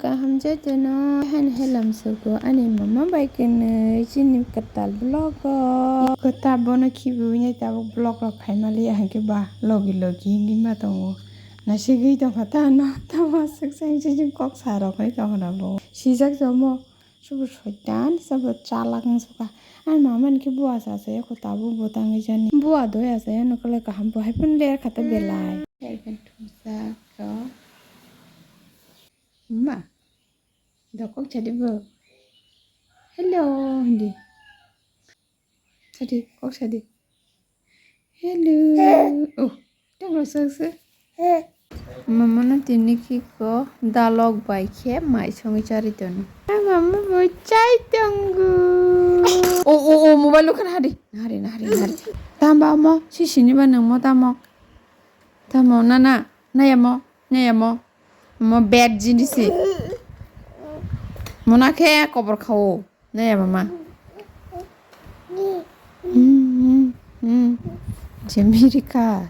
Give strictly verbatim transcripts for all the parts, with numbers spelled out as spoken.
Kaham jotono haino helam sugo ani mama bai kwnwi chini kwtal vlog o. Kwtal bono khibiwi nai tabuk vlog rok khaimaliya hinkhe ba logi logi wngwi ma tongo. Nasigwi tongkha ta ano tamo aswk se hingsing kok sa rok hai tongkha na bo. Sijak jomo. Subo soitan, subo chalak wng suka. Ani mama ni khe bua sa sa yako tabuk bo tangwi jani. Bua doi asa yano kwlai kaham bo hai phano ler kha ta belai. Hai phano thumsa ko. Ma. Dokok chadi bo. Hello, hindi. Sadi, kok sadi. Hello. Oh, tamo sokse. Mama no tini kiko dalok bai khe mai songwi chari tono. Mama bo chai tongo. Oh, oh, oh, mobile no khana hari. Nahari, nahari, nahari. Tamba mo, sisini ba nang mo tamo. Tamo, nana, naya mo, naya mo. Mo bad jinisi. Mona khe kobor khao. Naya mama. Hmm, hmm, hmm. Jemirika.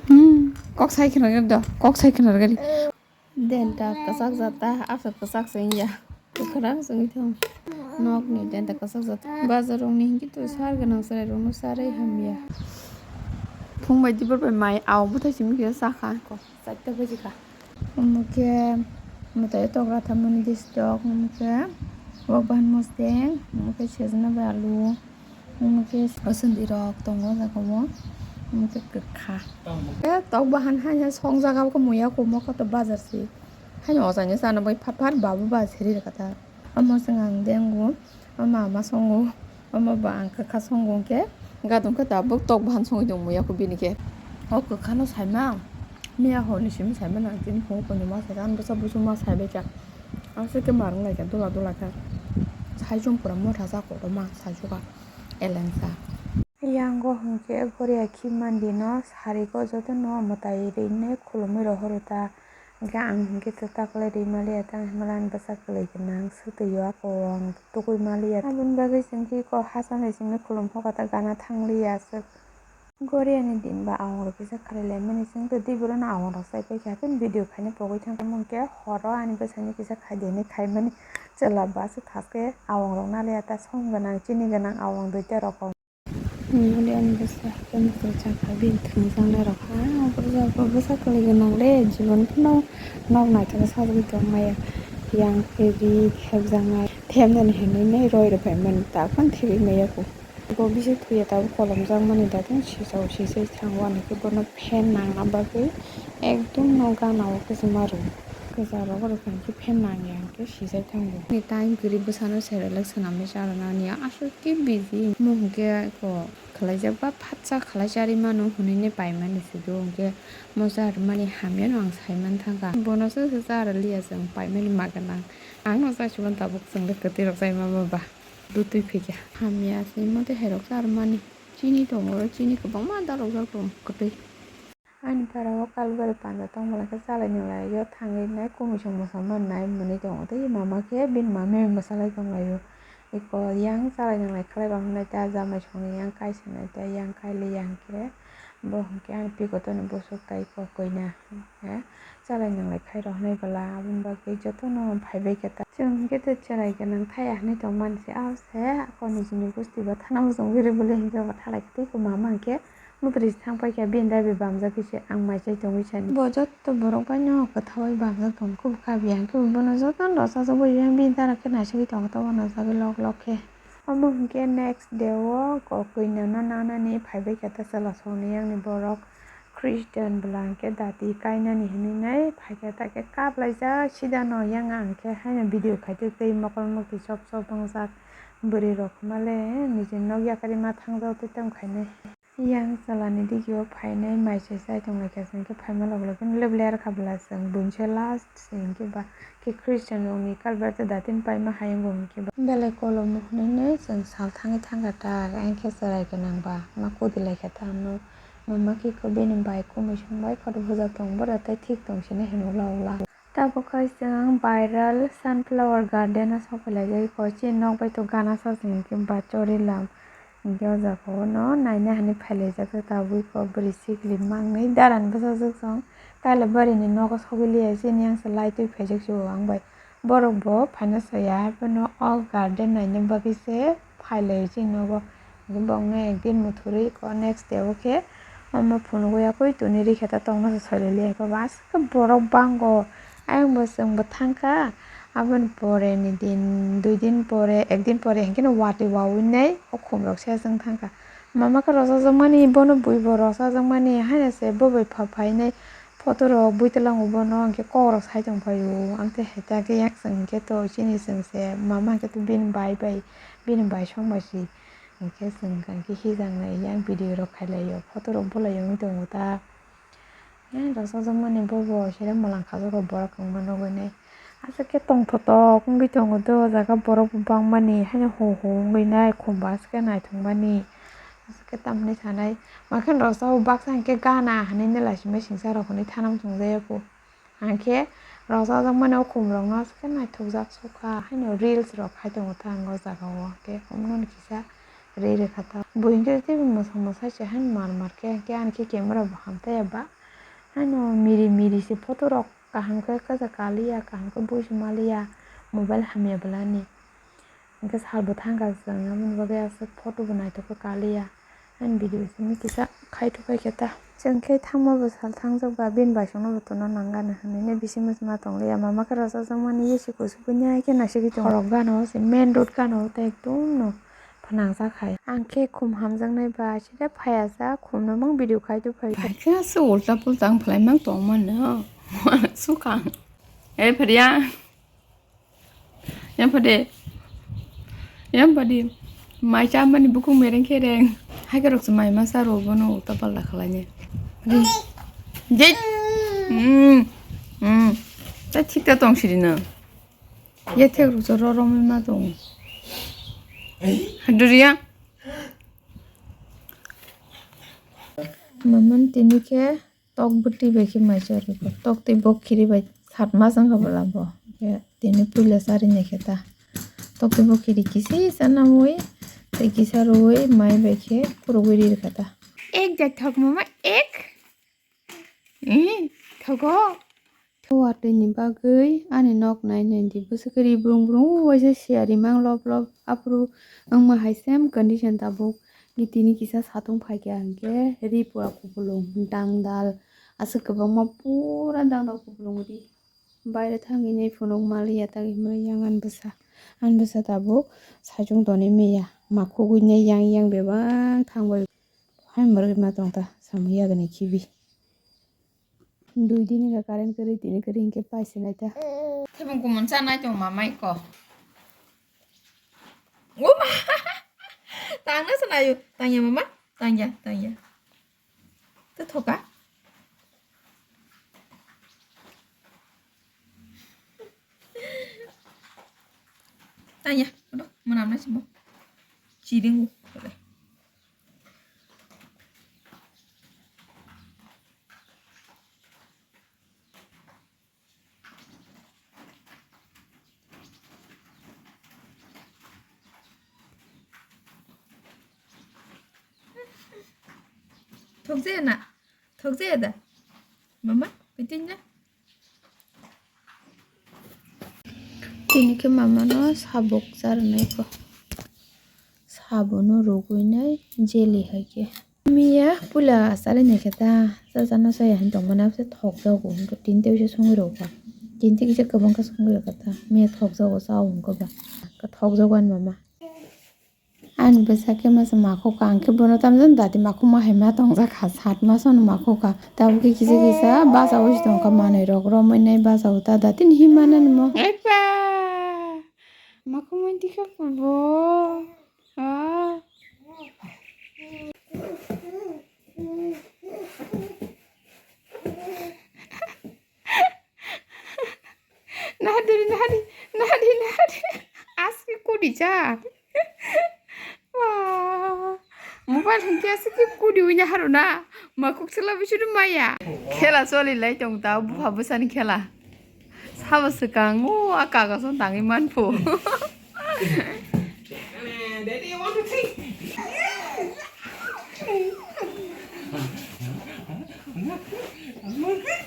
Hmm. Kok sai khna do. Kok sai khna gari. Denta kwchak jata, aswk kwchak se wngya. Kwkhwrang se wngwi thang. Nokni denta kwchak jata. Bazar rokni hinkhe to sar gwnang chwrai rokno charwi hamya. Phung bai dibor bai mai aw bwthai simi khe sakha. Chatta baji kha. Omo khe mwtai tokra thamani distok, omo khe wak bahan mosdeng, omo khe sejna bai alu, omo khe aswndi rok tongo o jaga o, omo khe kwkha. Khe tok bahan haino song jaga o khe muya kumo khe to bazar se. Haino o jaga chana bai phat phat babu ba siri rwkha ta. Omo chwng ang dengu, o mama songo, omo bo ang kwkha songo hwnkhe, gadong khe tabuk tok bahan songwi tongmo yaku bini khe. O kwkha no saima, miya hor ni simi saima nang tini phungo koinwi ma saikha, ang bwsa busu ma saibaikha. Aswk khe marwng laikha, dula dula khe. Saichung pura motha sa kotorma saisukha, elengsa. Yango hwnkhe goriya khi mandi no sariko jotono mwtai rinwi khulumwi rohoro ta. Hwnkhe ang hwnkhe ta taklai ri maliya, tang hinmale ani bwsa kwlwi gwnang, swtwi o ako ang tugui maliya. Aboni bagwi chwng khe eko hachal hai simi khulum phoka ta gana thangliya aswk. Goriya ni din ba awang rok kisa khlai lai mani, chwng twi borok no awang rok chai paikha, hapheno video khaina pogwi thang tamo hwnkhe horo ani bwsani kisa khai di hinwi khai mani chwla ba aswk thaske awang rok naliya ta som gwnang chini gwnang awang duita rok. Nini ani bwsa haikhe mwtai chakha, bini thwngjaknai rok ha. Oborok bwsa kwlwi gwnang le, jibon phano nok naithok sajagwi tong maya. Yang khe ri thepjaknai, thepnani hinwi nai roi rw phaimani, tak phano thebwi maya kho. Bo bisi thuya tabuk kolomjakmani, datung sisao sisai thango, ani khe bono fan nangna bagwi ekdum nok gana o khe se ma rw. Kwcharo borok hwnkhe fan nangya hwnkhe sijai thango. Ni time kwrwi bwsano Cerelac swnamwi charwna niya, aswk khe busy. Omo hwnkhe eko khwlaijak ba phatsa khwlai charwi mano hwnwi paimani se do, hwnkhe omo charwmani hamyano ang saiman thangkha. Bono se se charwliya chwng paimani ma gwnang. Ang no chaisukmani tabuk chwngno kwtwi rok chai mama ba. Dutwi phikha. Hamya se mote hairok charwmani. Chini tongo, chini kwbangma dalokjak tongo kwtwi. Ani para o kalbari panja tong bwlai khe chalai nwnglai o thangwi nai kumisong mwsa mannai hwnwi tongo tei mama khe bini mami bai mwsalai tonglaio. Eko yang chalai nwnglai khlai rok hwnwi ta jamai songni yang kaisa nai ta yang kailiya hwnkhe bo hwnkhe ani pikoto ni bwswk tai kok koi na hwnkhe chalai nwnglai khai rok hwnwi bwla aboni bagwi jotono phaibai khe ta chwng hwnkhe tei chwrai gwnang thaya hwnwi tongmani se abo se kok nijini gusti bo thana muchung bwrwi bwlwi hwnkhe bo thalai khe tei mama hwnkhe. Mutri se thang paikha bini daibi bamjak khe se ang mai chai tongwi sani. Bo joto borok bai no kwthaui bamjak tong khe bwkha biya hwnkhe bono joto no rwchajagwi yang bini dara khe naisingwi tongo tobo no jagwi lok lok khe. Omo hwnkhe next day o kok kwi nano nanani phaibai khe ta chwla songni yang ni borok Christian bwla hwnkhe dati kainani hinwi nai phaikha ta khe kaplaijak sida no yang ang khe haino video khaitwi tei mokol mukti chop chop wngjak bwrwi rok male nijini nok yakarwi ma thangjak tei tamo khainai. Yang chalani digi o phainai mai se chai tonglaikha, chwng khe phaima lok lok khe lep ler kha bwla chwng buini se last se hinkhe ba khe Christian rokni kalbar tei datin paima hayung bo hinkhe ba belai kolom hwnwi chwng sal thangwi thangkha ta, ang khe chwrai gwnang ba ma kudi laikha ta ano mama khe ko bini bai kumui song bai kotor bujak tong bwrwi tei thik tong sini hinwi ula ula. Tabuk khe chwng viral Sunflower Garden o sokphailai jagwi kok chini nok bai to gana sa se hinkhe ba chorilam hinkhe o jaga o no naina hinwi phailaijak tabuk kok bwrwi sikli mangnwi dara ni bwsajwk chwng Tailabari ni nogo sogwi liya, chini yang se lai twi phaijak se o ang bai. Borok bo phaina saya, haiphano o garden naina bagwi se phai lai chini nogo. Hwnkhe bo wngkhe ekdin muthurwi ko next day o khe omo phunugwi yakwi toni rikhe ta tongna se soi lai liya khe, bas khe borok bango. Ayang bo chwng bo thang kha, aboni pore ni din, dui din pore, ek din pore hinkhe no watwi wawi nai o khum rok se chwng thang kha. Mama khe rwchapjak mani, bono bui bo rwchapjak mani, haino se bo bai pha phainai photo rok bui twlango bono, hinkhe kok rok sai tong phai o. Amtwi hai ta khe yak chwng hinkhe to chini chwng se mama hinkhe to bini bai bai, bini bai song bai si hinkhe chwng hinkhe hijak nai yang video rok khai lai o, photo rok bolai wngwi tongo ta. Yang rwchapjak mani bobo sere mwlang khajak rok borok wngma nugwi nai. Aswk khe tongthotok wngwi tongo do o jaga borok bo bangmani haino ho ho wngwi nai khum bo aswk khe naithok mani. Aswk khe tamni sanai ma khe rwchapjak baksa hinkhe gana hinwi nai lai simi singsa rok hinwi thanam chongjak ya kho. Hinkhe rwchapjak mani o khum rok no aswk khe naithok jak sukha haino reels rok khai tongo ta ang o jaga o hinkhe omo no kisa. Ri rwkha ta. Bo hinkhe teibo mwsa mwsa se haino mar mar khe, hinkhe ani khe camera bo ham tei ya ba. Haino miri miri se photo rok kaham khe kaisa kaliya, kaham khe buisi maliya, mobile hamya bwlani. Hinkhe sal bo thang kha chwng, aboni bagwi aswk photo bo naithok khe kaliya. Haino video simi kisa khai thok khe ta. Chwng khe thangma bo sal thangjak ba, bini bai songno bo tongna nang gana hinwi bisi muchung ma tong liya. Mama khe rwchapjak mani ye se kuchuk buini hai khe naisingwi tongo. Khorok gana o se main road gana o tei ekdom no. Phnang jak hai. Ang khe khum hamjaknai ba, sida phaiya sa, khum no mang video khai tu phai. Phai khe se ulta pulta ang phlai mang tong mano. Sukang. Ei phariya. Yang phade. Yang phade. Mai cha mani bukhuk mereng khe reng. Hai khe rok se mai ma sa ro bono ulta palta khlai ni. Jit. Hmm. Hmm. Ta thik ta tong siri na. Yathek rok se roromwi ma tongo. Haduriya. Maman tini khe tok bwtwi bai khe mai charwkha. Tok tei bok khiri bai sat mas wngkha bwla bo. Khe tini puila charwkha ta. Tok tei bok khiri kisa kisa namwi tei kisa rwui mai bai khe khurugwi rirwkha ta. Ek jat thok mama ek. Ih, thogo. Thowa twi ni bagwi ani nok nai nai di. Bwswk ri brung brung waisa siyari mang lop lop. Aphuru wngma hai same condition tabuk. Tini kisa satung phaikha hinkhe ri pura kupulung dangdal. Aswk kwbangma pura dangdal kupulung ri. Baire thangwi nai phunuk maliya tagwi hwnwi yang ani bwsa. Ani bwsa tabuk saichung tonwi manya. Makhugwi nai yang yang bebak thangbai. Hai mwrwkma tongta samung yagani khibi. Dui din wngkha current kwrwi, tini kwrwi hinkhe paisa naita. Thebung kumun cha nai tong mamai ko. O ma! Tangna se nayo. Tangya mama? Tangya, tangya. Te thoka? Tangya, kodo, mwnam nai simo. Chiringu. Thokjaya na? Thokjaya da? Mama, bitin na? Tini khe mama no sabuk charwnai kho. Sabono rugwinai jelly hai khe. Miya pula asari naikhe ta, cha cha no saya hin tongmani abse thokjago, tini tei bisa songwi rokha. Tini tei kisa kwbang khe songwi rokha ta, miya thokjago cha o hwnkhe ba. Thokjago ani mama. Ani bwsa khe masa makhuk kha, ang khe bono tamjani dati makhuk ma hai ma tongjak kha, sat masono makhuk kha. Tabuk khe kisa kisa bachao se tongkha manwi rok, romwi nai bachao ta dati ni himma nani mo. Ekba! Makhuk ma dikha bo. Ah. Nahadi, nahadi, nahadi, nahadi. Aski kudi cha. Wah. Mobile hinkhe aski kudi unya haruna. Makuk sela bisudu maya. Khela choli lai tong ta bupha bwsani khela. Sabo swkang o a kagoso tangwi manphu. Daddy, you want to drink? Monkey?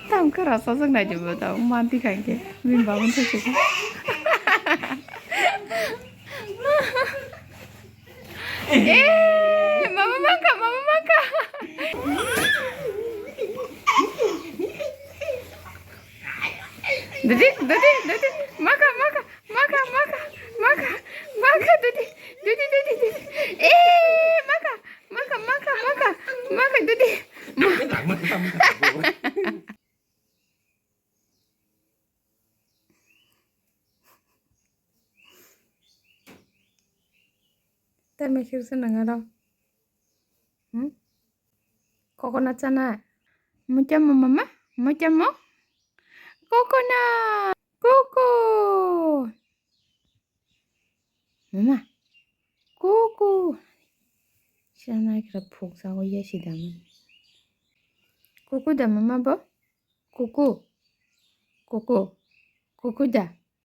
Tam khe rasa jwk nai di bo tamo manti kha khe. Bini baba wngkha khe. Eh, mama mankha, mama mankha. Didi, didi, didi. Mankha, mankha, mankha, mankha, mankha, mankha, didi, didi, didi, didi. Eh, mankha, mankha, mankha, mankha, mankha, didi. Tei mechik se nang aro. Hmm? Coconut chanai. Muchamo mama, muchamo. Coconut. Kuku. Mama. Kuku. Sira nai kira phuk jago ya si da mani. Kuku da mama bo? Kuku. Kuku. Kuku da.